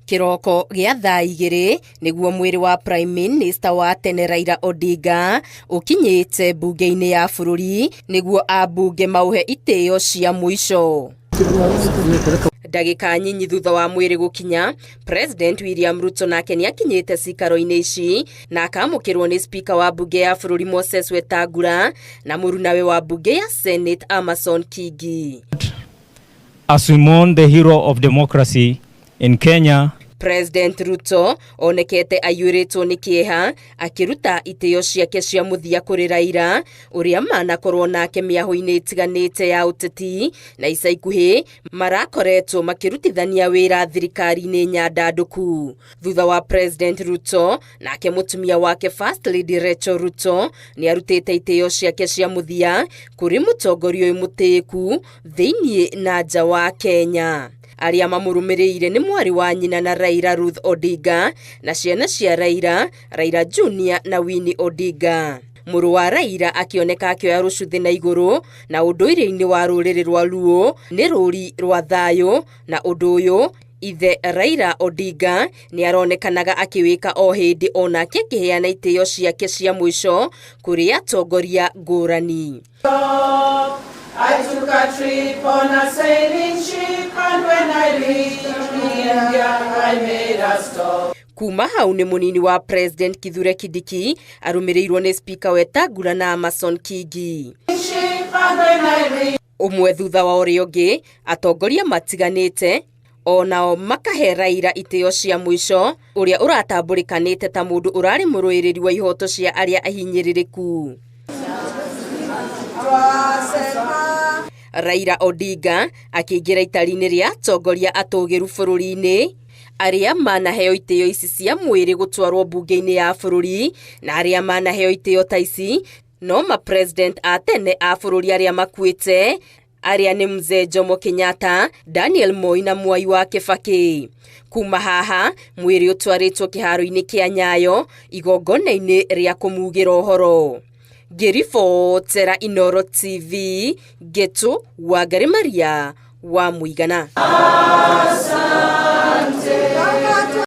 Kĩroko gĩa thaa 2 nĩguo mwĩrĩ wa Prime Minister wa tene Raila Odinga ũkinyĩte mbunge-inĩ ya bũrũri nĩguo ambunge maũhe itĩo cia mũico. Ndagĩka nyinyi thutha wa mwĩrĩ gũkinya, President William Ruto nake nĩakinyĩte cikaro-inĩ ici na akamũkĩrwo nĩ Speaker wa mbunge ya bũrũri Moses Wetangula na mũrunawe wa mbunge ya Senate Amason Kingi. As we mourn the hero of democracy in Kenya, President Ruto onekete aiyũrĩtwo nĩ kĩeha akĩruta itĩo ciake cia mũthia kũrĩ Raila ũrĩa manakorwo nake mĩahũ-inĩ ĩtiganĩte ya ũteti na ica ikuhĩ marakoretwo makĩrutithania wĩra thirikari-inĩ nyandandũku. Thutha wa President Ruto nake mũtumia wake First Lady Rachel Ruto nĩ arutĩte itĩo ciake cia mũthia kũrĩ mũtongoria ũyũ mũtĩĩku thĩinĩ na nja wa Kenya. Arĩa mamũrũmĩrĩire nĩ mwarĩ wa nyina na Raila Ruth Odinga na ciana cia Raila, Raila Junior na Winnie Odinga. Mũrũ wa Raila akĩoneka akĩoya rũcuthĩ na igũrũ na ũndũire-inĩ wa rũrĩrĩ rwa Luo nĩ rũri rwa thayũ na ũndũ ũyũ ithe Raila Odinga nĩ aronekanaga akĩwĩka o hĩndĩ onake akĩheana itĩo ciake cia mũico kũrĩ atongoria ngũrani. I took a trip on a sailing ship, and when I reached India, I made a stop. Kuma hau nĩ mũnini wa President Kithure Kindiki arũmĩrĩirwo nĩ Speaker Wetangula na Amason Kingi. Ship, and when I reached Ũmwe thutha wa ũrĩa ũngĩ atongoria matiganĩte onao makahe Raila itĩo cia mũico ũrĩa ũratambũrĩkanĩte ta mũndũ ũrarĩ mũrũĩrĩri wa ihoto cia arĩa ahinyĩrĩrĩku. Raila Odinga akĩingĩra itari-inĩ rĩa atongoria atũgĩru bũrũri-inĩ arĩa manaheo itĩo ici cia mwĩrĩ gũtwarwo mbunge-inĩ ya bũrũri na arĩa manaheo itĩo ta ici no ma president a tene a bũrũri arĩa makuĩte arĩa nĩ Mzee Jomo Kenyatta, Daniel Moi na Mwai wa Kibaki. Kuma haha mwĩrĩ ũtwarĩtwo kĩharo-inĩ kĩa Nyayo igongona-inĩ rĩa kũmugĩra ũhoro. Ngĩribotera Inooro TV, Ngetu Wangari Maria wa Mũigana. Asante.